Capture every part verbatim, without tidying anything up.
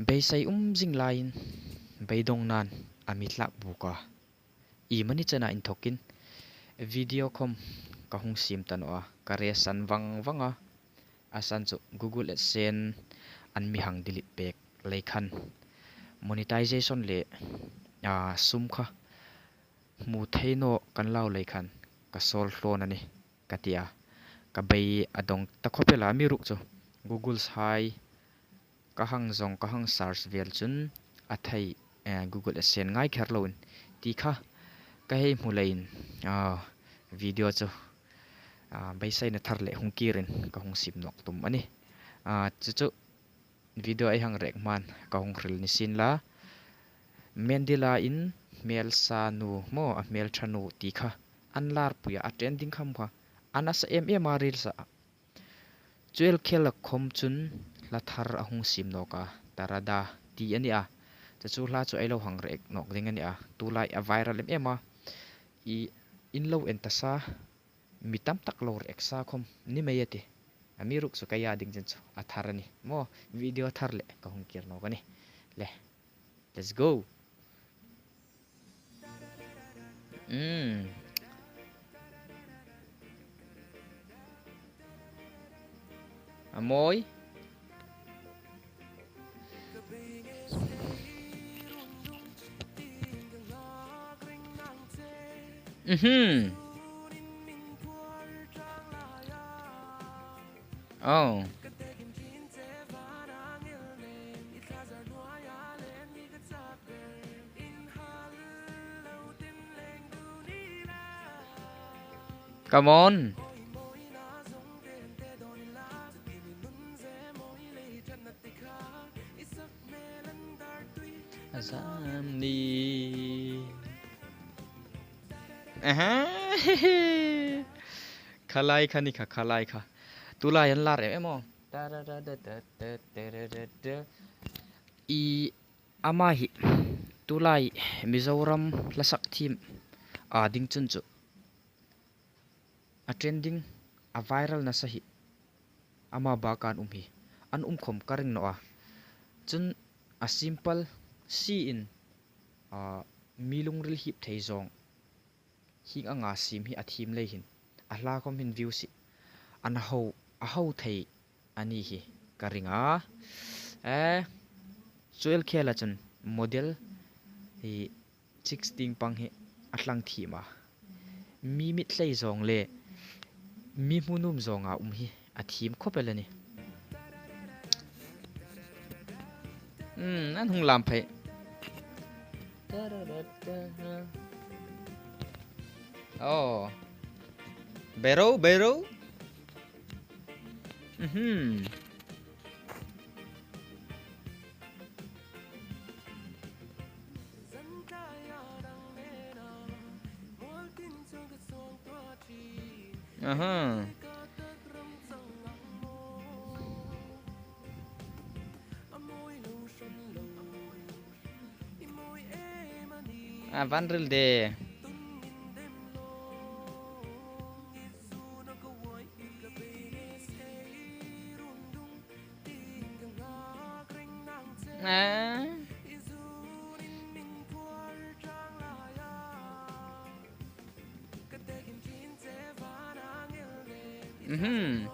Beisei um zing laiin beidawngna'n a mi tlak buk a. Iemani chena inthokin video khawm ka hung siem ta naw a, ka rei san vang vang a. A san chu Google AdSense an mi hang delete pek lei khan monetization le, a, sum kha hmu thei naw kan lau lei khan ka sawl hlawn a nih ka ti a. Ka bei a dawng ta khawp el a, amiruokchu Google hai ka hang zawng, ka hang search vel chun a thei, eh, Google AdSense ngai kher loin ti kha ka hei hmu leiin, ah, video chu, ah, beiseina thar le hung kirin ka hung siem nawk tum a nih. Ah, chu chu video ei hang rek hmain ka hung hril ni sien la. Mendila in hmelsa nu maw, a hmelṭha nu ti kha an lar pui a, a trending kham kha a nasa em em a, reels-a. Chu el khela khawm chun hla thar a hung siem nawk a, Tarada ti a ni a. Chu chu hla chu ei lo hang rek nawk ding a ni a. Tulai a viral em em a. I in lo en ta sa, mi tam tak lo rek sa khawm ni mei a tih. Amiruokchu ka ya ding chen chu a thar a nih. Maw, video thar le ka hung kir nawk a nih. Le. Let's go. Mm. A mawi. Mhm. Oh. Come on. Azam ni. Aha. Khalai kha ni kha, khalai kha. Tulai an lar em em aw. I ama hi tulai Mizoram hlasak thiem a ding chun chu a trending, a viral nasa hi ama bak an um hi, an um khawm ka ring naw a. Chun a simple si in, a, mi lungril hip thei zawng hieng anga siem hi a thiem lei hin a hla khawm hin views hi an ho, a ho thei a ni hi ka ring a. Eh, chu el khela chun model hi chicks tieng pang hi a tlang thiem a. Mi mit hlei zawng le mi hmu nuom zawnga um hi a thiem khawp el a nih. Hmm, an hung lam phei. Oh. Bero, bero. Mhm. Aha. A van ril de. A. Mhm.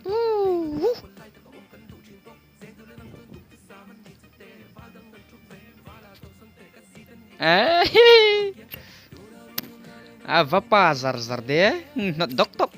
Ooh. Ooh. Eh, a va pa zar zar de, hmm, hnawt dawk dawk.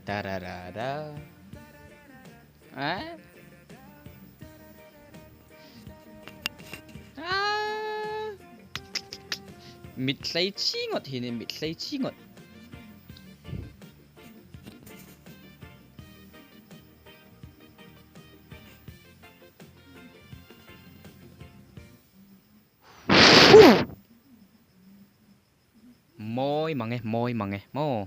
Tararara. A? A. Mit hlei chi ngot hi ni, mit hlei chi ngot. Mawi mange, mawi mange, maw.